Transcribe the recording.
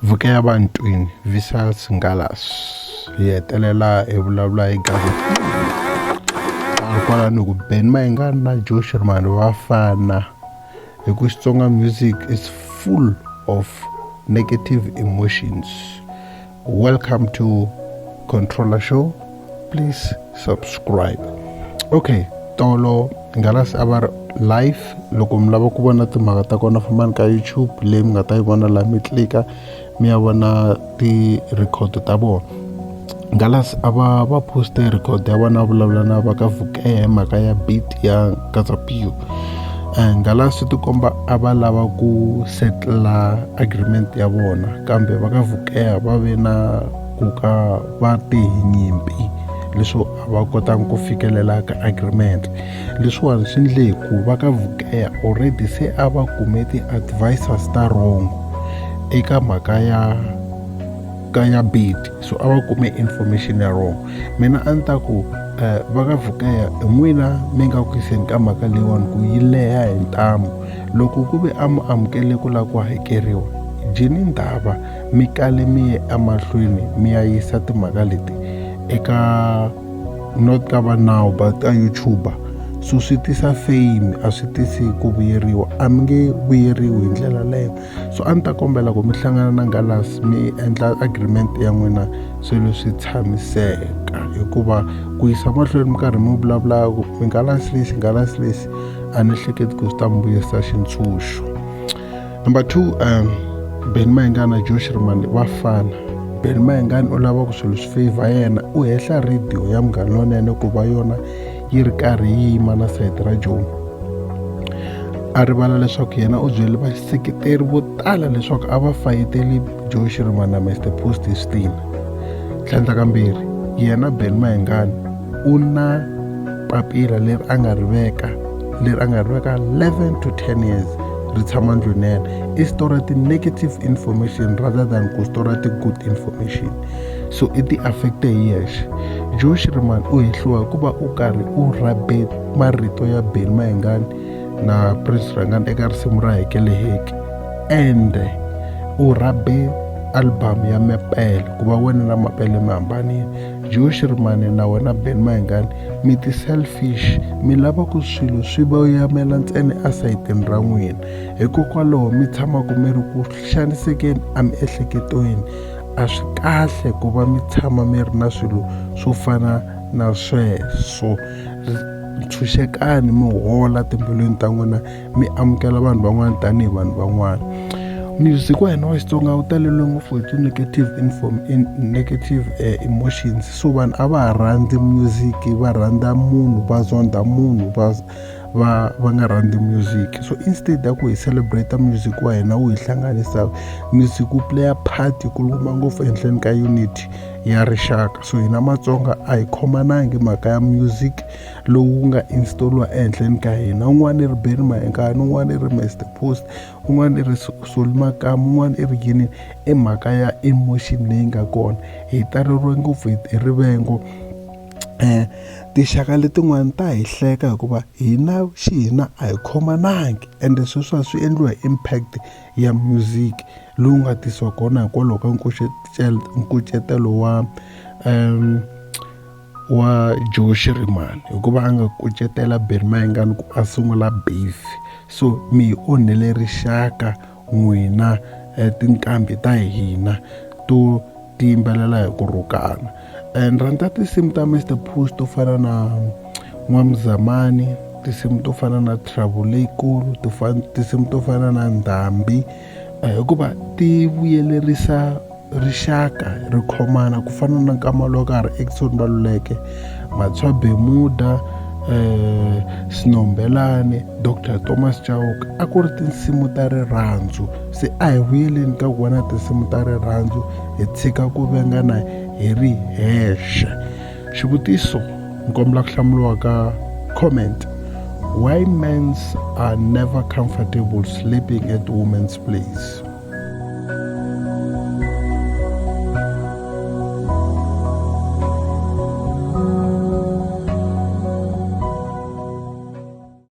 Vukela Bantwini Visas Ngalas hi hetelela hi vulavula hi Gaza kwalano ku Ben Mayengani na Joe Sherman va fana hi ku Xitsonga music is full of negative emotions. Welcome to Controller Show. Please subscribe. Okay, tolo Ngalas a va ri live loko mi lava ku vona timhaka ta kona fambani ka YouTube leyi mi nga ta yi vona laha mi tlika mi ya vona ti-record ta vona. Ngalas a va va poste record ya vona vulavula na va ka Vukeye hi mhaka ya beat ya Katsapio. Ngalas swi tikomba a va lava ku settle agreement ya vona kambe va ka Vukeye va ve na ku ka va te hi nyimpi leswo a va kotanga ku fikelela ka agreement. Leswiwani swi endle hi ku va ka Vukeye already se a va kume ti-advisors ta wrong eka mhaka ya ka ya beat so a va kume information ya wrong. Mina a ni ta ku va ka Vukeye hi n'wina mi nga ku yiseni ka mhaka leyiwani ku yi leha hi ntamu loko ku ve a mi amukele ku lava ku hakeriwa dyini ndhava mi kale mi ye emahlweni mi ya yisa timhaka leti eka not ka va nawu but ka YouTuber so swi tisa fame a swi tisi ku vuyeriwa a mi nge vuyeriwi hi ndlela leyo so a ni ta kombela ku mi hlangana na Ngalas mi endla agreement ya n'wina swilo swi tshamiseka hikuva ku yisa mahlweni mi karhi mi vulavula ku mi Ngalas lexi Ngalas lexi a ni hleketi ku swi ta mi vuyisa xintshunxo. Number 2 Benny Mayengani na Joe Shirimani va fana. Benny Mayengani u lava ku swilo swi favor yena u hehla radio ya Munghana Lonene ku va yona yi ri karhi yi yima na sayiti ra Joe. A rivala leswaku yena u byele vaseketeri vo tala leswaku a va fayeteli Joe Shirimani na Mr Post hi switina. Tlhandlakambirhi yena Benny Mayengani u na papila leri a nga ri veka leri a nga ri veka 11 to 10 years ri tshama ndlwini ya yena i store ti-negative information rather than ku store ti-good information so i ti-affecte hi yexe. Joe Shirimani u hehliwa hikuva u karhi u rhabe marito ya Benny Mayengani na Prince Rhangani eka risimu ra Hekeleheke ende u rhabe album ya Mapele ku va wena na Mapele mi hambanile. Joe Shirimani na wena Benny Mayengani mi ti-selfish mi lava ku swilo swi voyamela ntsena esayitini ra n'wina hikokwalaho mi tshamaka mi ri ku xanisekeni emiehleketweni a swi kahle ku va mi tshama mi ri na swilo swo fana na sweswo ntshunxekani mi hola timbilwini ta n'wina mi amukela vanhu van'wana tanihi vanhu van'wana. Music wa hina wa Xitsonga wu talele ngopfu hi ti-negative negative emotions so vanhu a va ha rhandzi music va rhandza munhu va zonda munhu va va va nga rhandzi music so instead ya ku hi celebrate music wa hina wu hi hlanganisa music wu play-a part yikulukumba ngopfu ehenhleni ka unity ya rixaka so hina Matsonga a hi khomanangi mhaka ya music lowu nga install-iwa ehenhleni ka hina un'wana i ri Benny Mayengani un'wana i ri Mr Post un'wana i ri Solly Makamu un'wana i ri yini i mhaka ya emotion leyi nga kona hi taleriwe ngopfu hi rivengo tinxaka letin'wana ta hi hleka hikuva hina xihina a hi khomanangi ende sweswiwa swi endliwa hi impact ya music lowu nga tisiwa kona hikwalaho ka nkucetelo wa wa Joe Shirimani hikuva a nga kucetela Benny Mayengani ku a sungula beef so mi hi onhele rixaka n'wina tinqambi ta hina to ti yimbelela hi ku rhukana. Ni rhandza tinsimu ta Mr Post to fana na N'wamzamani tinsimu to fana na Trouble leyikulu tinsimu to fana na Ndhambi hikuva ti vuyelerisa rixaka ri khomana ku fana na nkama lowu ka ha ri Eckson Maluleke Matshwa Bermuda Xinombelani Doctor Thomas Chauke a ku ri tinsimu ta rirhandzu se a hi vuyeleni ka ku va na tinsimu ta rirhandzu hi tshika ku vengana hi ri hexe. Xivutiso ni kombela ku hlamuriwa ka comment why mens are never comfortable sleeping at women's place.